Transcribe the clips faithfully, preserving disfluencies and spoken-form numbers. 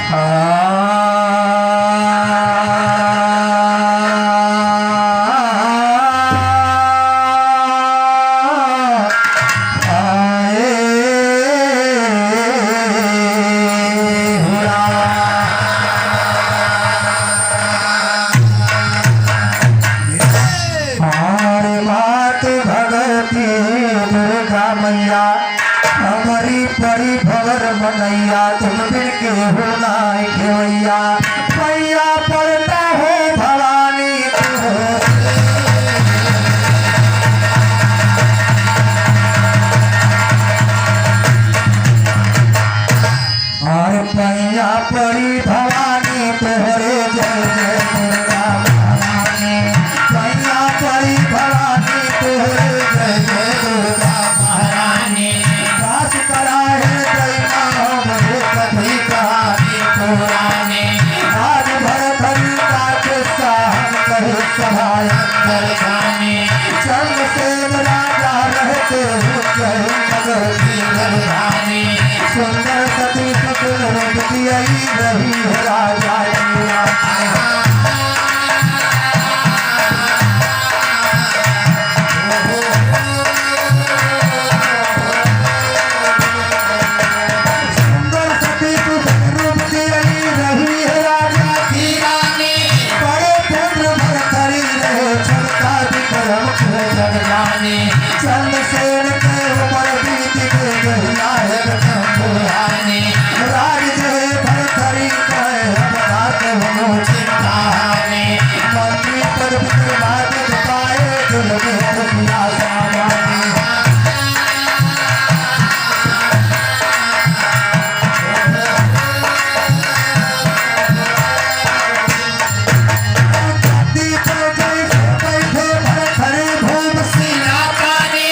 आ, आए हो राम। हमारे मात भगवती दुर्गा मैया, हमरी परी भवर मनैया, तुम बिन केहू नाई खेवैया। पैया पड़ता हो भवानी तुहरे। अरे पैया पड़ी भवानी तोहरे, जय जय दुर्गा महारानी। पैया पड़ी भवानी तोहरे, जय जय दुर्गा महारानी। दास करा हे दैना हमरे कथी कहानी पुरानी। आज भर धरी का किस्सा हम कहे सभा अंदर जानी। चंद्रसेन राजा रहते हुए नगर की राजधानी। सुंदर सती सुशील रूप की आई रही है राजा की रानी। सुंदर सती सुशील रूप की आई रही है राजा की रानी। बड़े पुत्र भरथरी रहे, छलता विक्रम थे जग जानी। चंद्रसेन के उमर बीत गए, जहिया है एकदम पुरानी। राज जहे भरथरी कहे, अब रात होनो चिंता हानी। मंत्री पद विक्रमादित्य पाए, दिल में खुशियाँ सामानी। धरती पर जैसे बैठे भरथरी भूप सियातानी,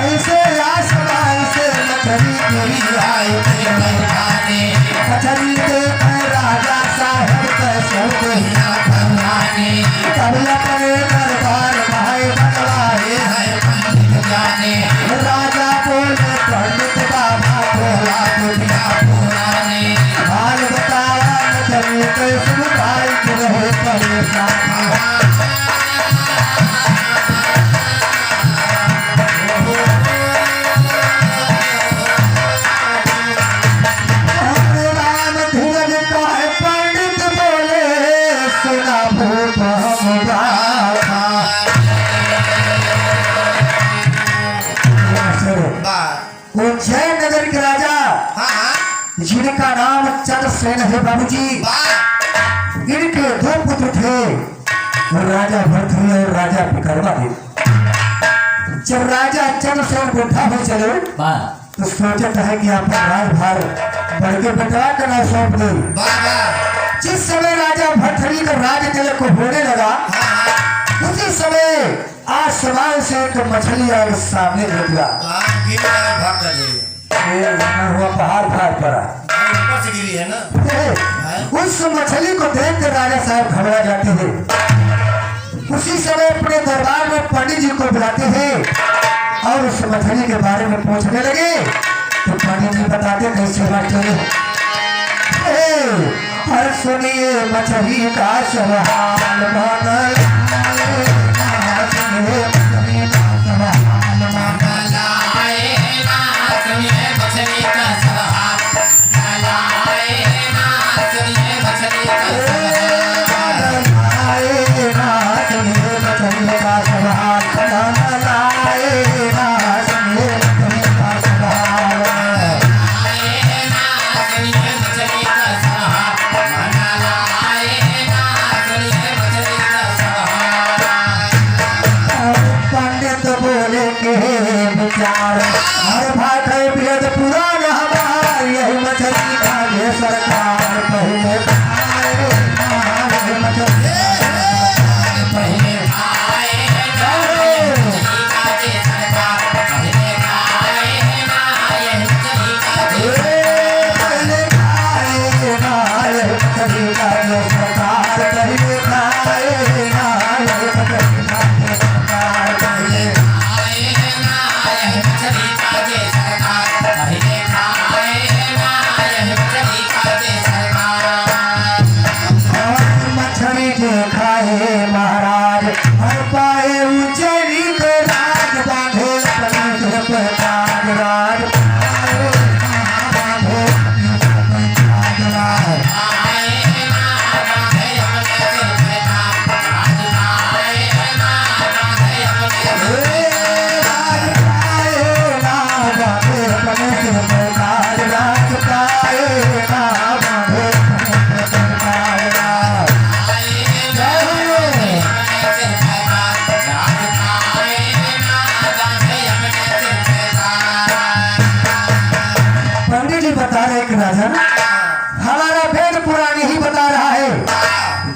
ऐसे आसमान से मछली गिरी आई के मेहरबानी। मछली देखे राजा साहब के सब दुनिया भवानी। तब अपने दरबार में बनवाए हैं पंडित जाने। राजा बोले पंडित बाबा बोला दुनिया पुरानी। हाल बतावा मछली के सुनवाई रहे परेशान। राम धीरज कहे पंडित बोले, सुना भूप हम गाथा। वाह। उज्जैन नगर के राजा, हाँ, हाँ। जिनका नाम चंद्रसेन है बाबूजी, वाह। इनके दो पुत्र थे, राजा भरथरी और राजा विक्रमादित्य। जब राजा चंद्रसेन बुढ़ा हो चले, वाह। तो सोचत है कि आपन राजभार बड़के बेटवा के नाम सौंप दे। वाह, वाह। जिस समय राजा भरथरी का राज तिलक होने लगा, हाँ, हाँ। उसी समय आसमान से एक मछली आके सामने गिर गया। हाँ, गिर गया, भाग गए। ये ना हुआ, पहाड़ फाड़ पड़ा। नहीं, ऊपर से गिरी है ना। हे, हाँ। उस मछली को देख कर राजा साहब घबरा जाते हैं। उसी समय अपने दरबार में पंडित जी को बुलाते हैं और उस मछली के बारे में पूछने लगे। तो पंडित जी बताते कैसे बात चले। हे, अरे सुनिए मछली का सब हाल, मन लाए ना, सुनिए मछली का सब हाल, मन लाए ना, सुनिए मछली का सब हाल, मन लाए ना, सुनिए मछली का सब हाल। मन लाए ना, सुनिए मछली का सब हाल, मन लाए ना, सुनिए मछली का सब हाल। पंडित बोले के विचार, हर भाषा वेद पुराण हमार, यही मछली खाए सरकार, पहिले खाए ना, यही मछली, पहिले खाए ना, यही मछली खाए सरकार, पहिले खाए ना, यही मछली खाए। हमारा वेद पुराण ही बता रहा है,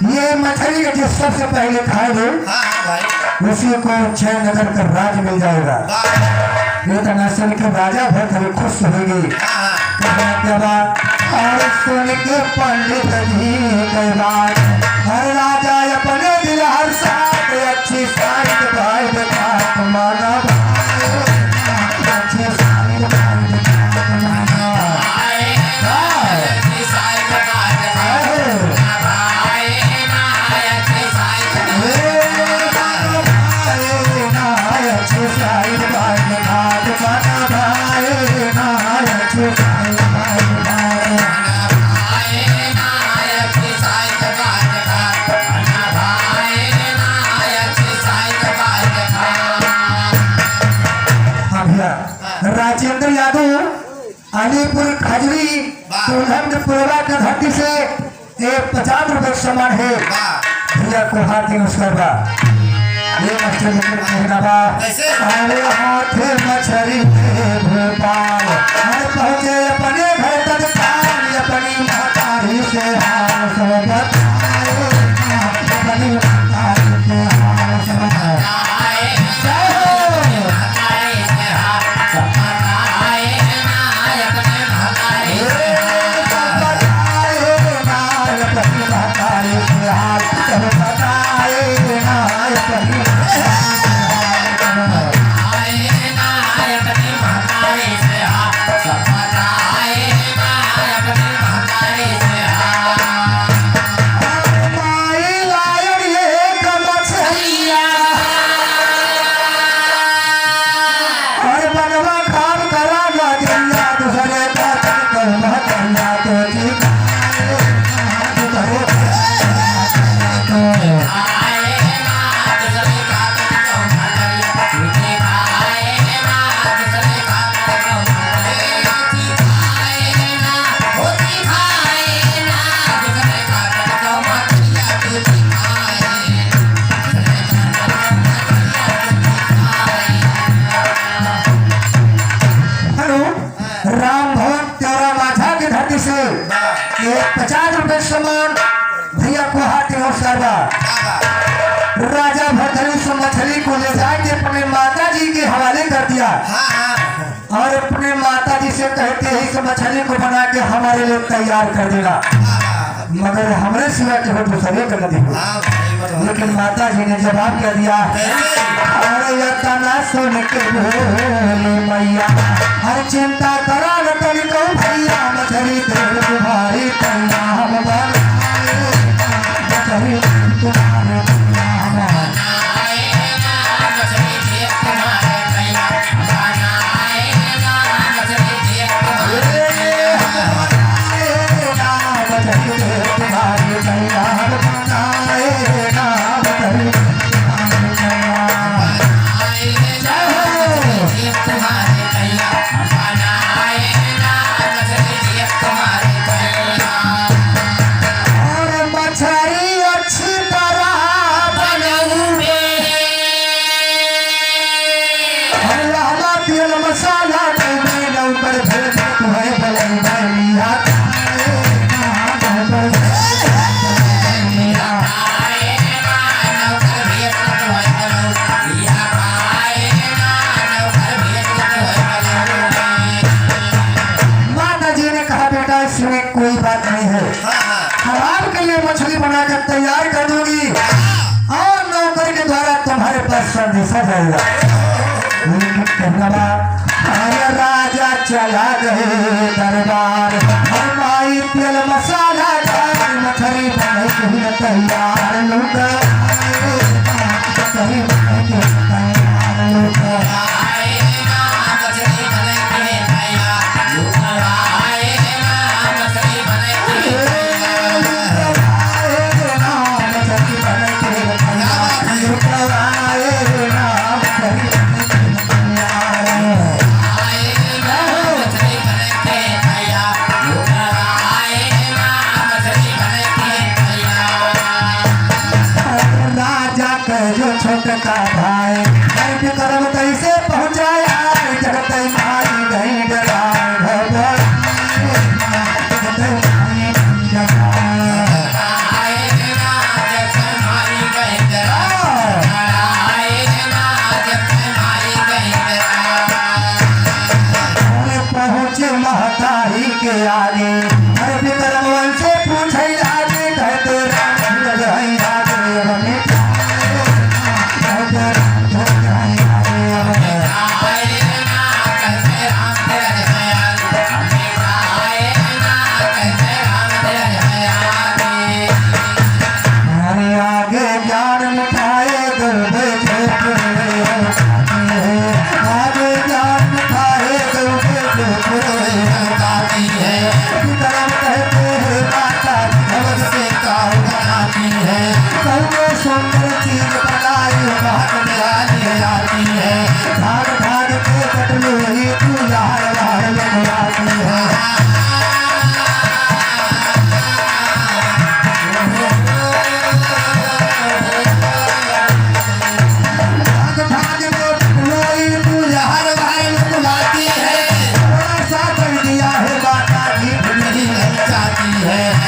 ये मछली का जो सबसे पहले खाए लो, हाँ, हाँ भाई। उसी को जयनगर का राज मिल जाएगा। वाह। ये तना सुन के राजा बहुत ही खुश होंगे। हाँ, हाँ। कहना क्या बात? और सुन के पंडित जी के बात, हर राजा अपने दिल हर्षा के अच्छी साइड बाइड बात माना भाई, अच्छी साइड बाइड बात माना। हाँ भैया, राजेंद्र यादव, अलीपुर खजरी, वाह। दुल्हन के पुरवा के धरती से एक पचास रुपए के सामान है। वाह। भैया को हाथ नमस्कार बा। ये मास्टर लेकर कहना बा। कैसे? अरे हाथ मछरी में भोपाल, हर पहुँचे अपने घर तक पाल, अपनी महतारी से हाल सब बताए, अपनी महतारी से हाल सब बताए। जय हो। अरे बनवा खाब करा ना दिया, दूसरे का तन को महकना तो ठीक है। हेलो, राम भवन तेरा माझा की धरती से एक पचास रुपए सम्मान भैया को हाथ नमस्कार बा। राजा भरथरी उस मछली को ले जाके अपने माता जी के हवाले कर दिया। हाँ, हाँ। और अपने माता जी से कहते हैं, "इस मछली को बना के हमारे लिए तैयार कर देना, मगर हमरे सिवा केहू दूसरे के न दिहो।" हाँ, भाई, बराबर। लेकिन माता जी ने जवाब क्या दिया? कैसे? अरे, इतना सुन के बोली मैया, "अरे, चिंता करा न तनिको भैया, मछली देव तुम्हारी तैयार हम बनाए, मछली देव तुम्हारे तैयार हम बनाए।" और मछरी अच्छी तरह बनौबे। और लहला तेल मसाला डलबे, नौकर भेज तुम्हें बलैबे, लिया खाए ना, नौकर भेज तुम्हें बलैबे, लिया। माता जी ने कहा, "बेटा, इसमें कोई बात नहीं है, हाँ, हाँ। हम आपके लिए मछली बनाकर तैयार कर दूंगी और नौकर के द्वारा तुम्हारे पास संदेशा जाएगा।" लेकिन कहना बा, अरे राजा चला गए दरबार, और माई तेल मसाला डाल, मछली बने के लिए तैयार। लुका मछली बने के लिए तैयार। लुका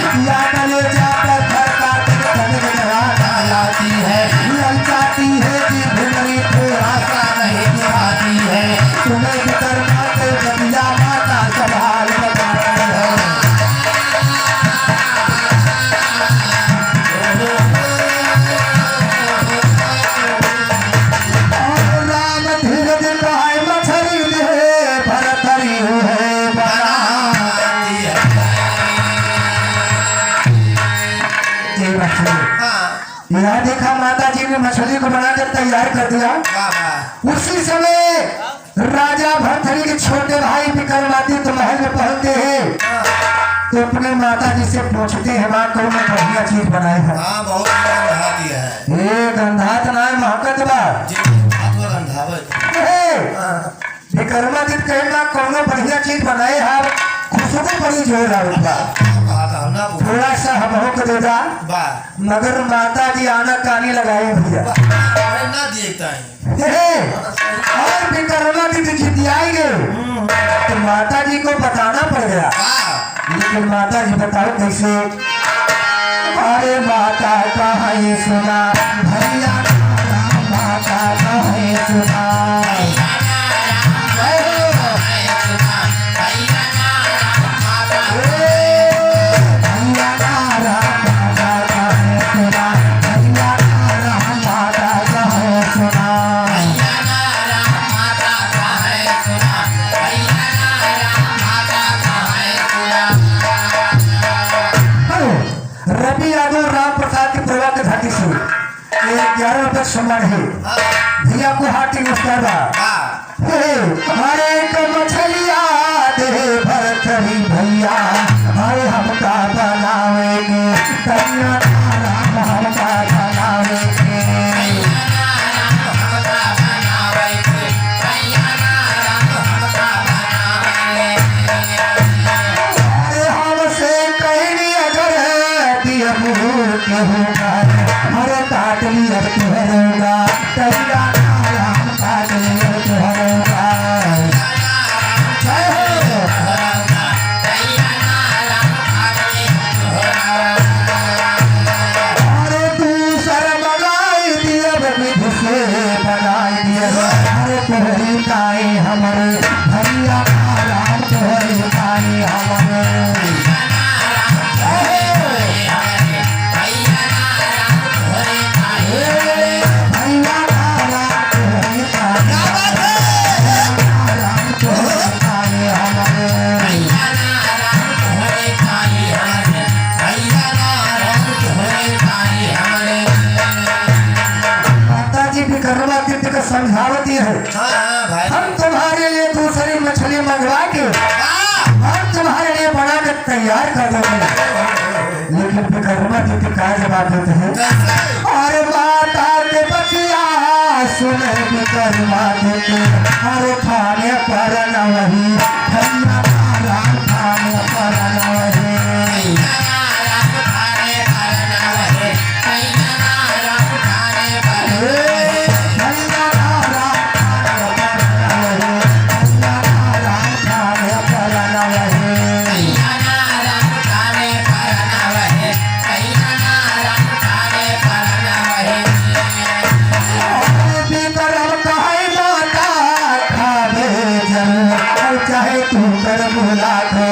या कलेजा पर धड़का के तनिक जरा कहलाती है, ललचाती है कि भीतरी थोड़ा सा नहीं छुपाती है। तुम्हें विकर्मा के जतिया माता संभाल बताती है। और राम धीरज कहाय मछरी दे भरतरी है बना। ए मछली। हाँ। यहाँ देखा, माता जी ने मछली को बना के तैयार कर दिया। वाह, वाह। उसी समय राजा भरथरी के छोटे भाई विक्रमादित्य महल में पहुंचते हैं, हाँ। तो अपने माता जी से पूछते हैं, "माँ, कौन बढ़िया चीज बनाए है?" हाँ, बहुत बढ़िया बना दिया है। ए, गंधात ना है, महकत बा। जी, महकत बा, गंधावत। ए, हाँ। विक्रमादित्य कहे, "माँ, कौनो बढ़िया चीज बनाए है, खुशबू बड़ी जोर आवत बा।" कहा था, ना पूछो। "थोड़ा सा हमहू को दे दा।" बा। मगर माता जी आनाकानी लगाए भैया। बा, अरे ना दिए ताई। हे, और विक्रमादित्य जितियाए गए, हम्म। तो माता जी को बताना पड़ गया। हाँ। लेकिन माता जी बताओ कैसे? अरे माता कहे सुना, भैया माता कहे सुना। जय हो। हेलो, रवि यादव राम प्रसाद के प्रवाह के घाटी से। ये ग्यारह रुपये सम्मान है। हाँ। भैया को हार्दिक नमस्कार बा। हाँ। हे, अरे एक मछलिया दे भरथरी भैया, अरे हमका बनावे के, कन्या राम हमका बनावे के। अरे हमसे कहनी अगर दिया मुँह के होगा, अरे काट लिया तुहरोगा, कन्या राम काट लिया तुहरोगा। जय हो। अरे दूसर मंगाई दियब, विधि से बनाई दियब। अरे तोहरी ताई हमरे भैया राम, तोहरी ताई हमरे। भैया राम, तोहरी ताई। क्या बात है? राम, तोहरी ताई हमरे। माता जी विक्रमादित्य को समझावती है, हाँ, हाँ, भाई। हम तुम्हारे लिए दूसरी मछली मंगवा के हाँ। हम तुम्हारे लिए बना के तैयार कर देंगे। लेकिन विक्रमादित्य का जवाब देते हैं? कैसे? अरे माता के बतिया सुने विक्रमादित्य, अरे थाने पर न वही, भैया राम थाने पर न वही। चाहे तू कर भुला दो,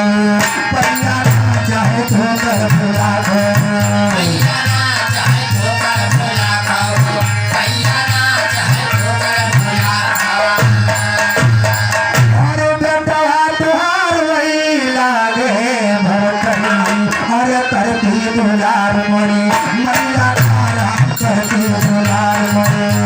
भैया चाहे तू कर भुला दो। अरे बेटवा तुहार वही लागे भरतरी, अरे करती दुलार मोरी, मैया तारा करती दुलार मोरी।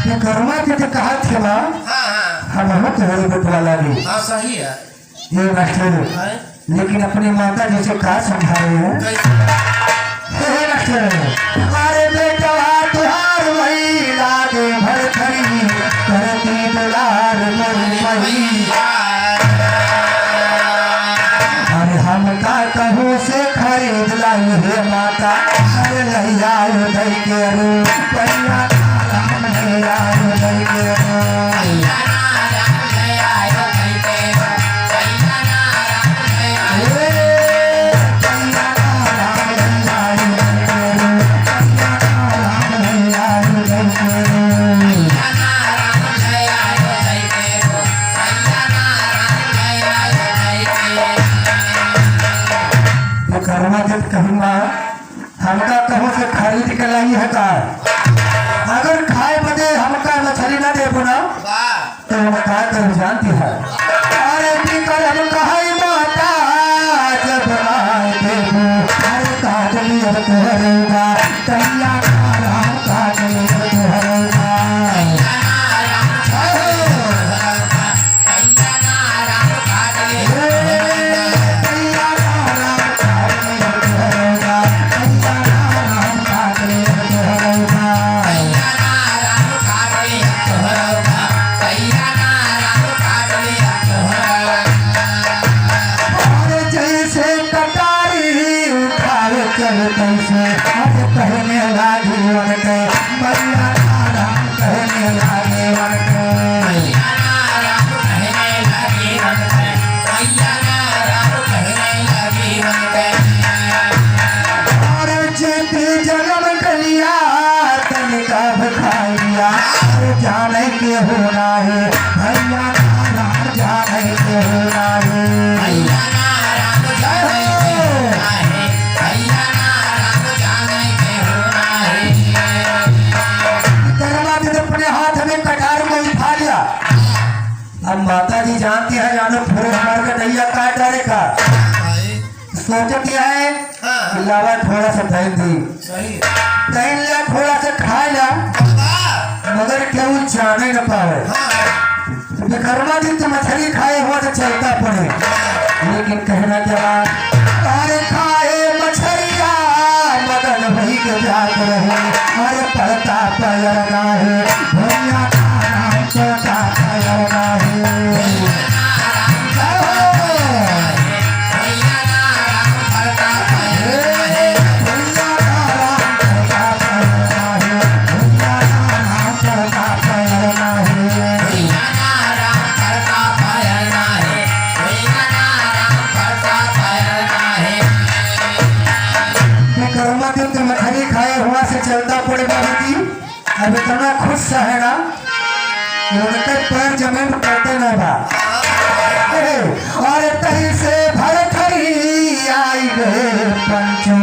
विक्रमादित्य कहा थे माँ, हाँ, हाँ। हम बहुत गरीब वाला भी। हाँ, सही है। ये मास्टर, हैं? लेकिन अपने माता जी से का समझाए हैं? कैसे? हे मास्टर, अरे बेटवा तुहार वही लागे भरथरी, करती दुलार अरे हमका कहूँ से खरीद लाई हे माता, अरे लैया उदय के रूपैया, राम लैया उदय के रूप। विक्रमादित्य कहूँ, हमका कहूँ से खरीद के लाई है का? अगर खाए बदे हमका मछली ना देबो ना, वाह। तो हम का करब जानती है? अरे विक्रम कहई माता जब ना देबो, अरे काट लियब तोहरे बा, कहिया ना राम काट लियब तोहरे बा। अरे जैसे कटारी उठावे चल तैसे, अरे कहने लागी वन के, मैया राम कहने लागे वन के। अरे जेती जनम कलिया तनिका भखाइया, अरे जाने के हो नाही, भैया नारायण जाने के हो नाही। भैया नारायण जाने के हो नाही, भैया नारायण जाने के हो नाही। कर्मा दिन अपने हाथ में कटार को उठा लिया। अब माता जी जानती है, जानो फुरे हमार कटैया काट डाले का। भाई। सोचत यह है हाँ। कि लावा थोड़ा सा दही दी। सही। दही ला थोड़ा सा खाए ला, बाबा। मगर केहू जाने न पावे। हाँ। विक्रमादित्य मछली खाए हुआ तो चलता पड़े, लेकिन कहना क्या, अरे खाए मछलिया मगन भई के जात रहे, अरे पड़ता पैर नाही, भैया नारायण पड़ता पैर नाही। विक्रमादित्य मछली खाए हुआ से चलता पड़े बाबूजी। अब इतना खुश है ना कि उनके पैर जमीन पर पड़ते ना बा। ए, और तही से भरथरी आई गए पंचो,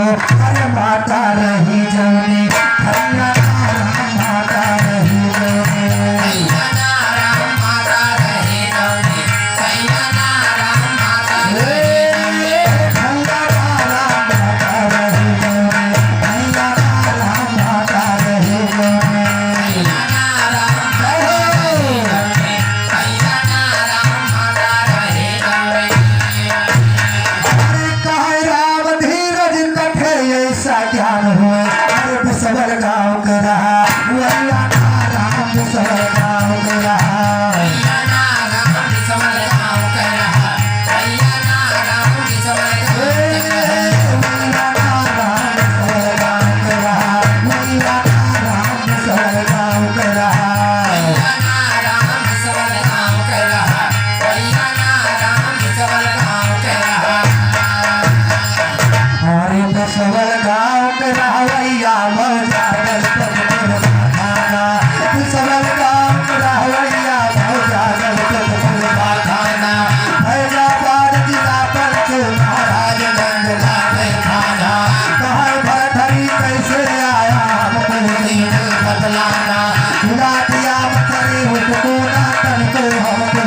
अरे माता रही जौनी, भैया नारायण माता रही जौनी। अरे काहे राम धीरज कथे ऐसा ज्ञान हुए, अरे बिसवल गाँव के रहा, वैया नारायण बिसवल गाँव के रहा। अरे बिसवल गाँव के रहवैया मौजा दलपतपुर थाना, बिसवल गाँव के रहवैया मौजा दलपतपुर थाना, फैजाबाद जिला पंच महाराजगंज लागे थाना। कहाँ भरथरी कैसे आया हमको नहीं बतलाना, खिला दिया मछली उसको ना तनको हमको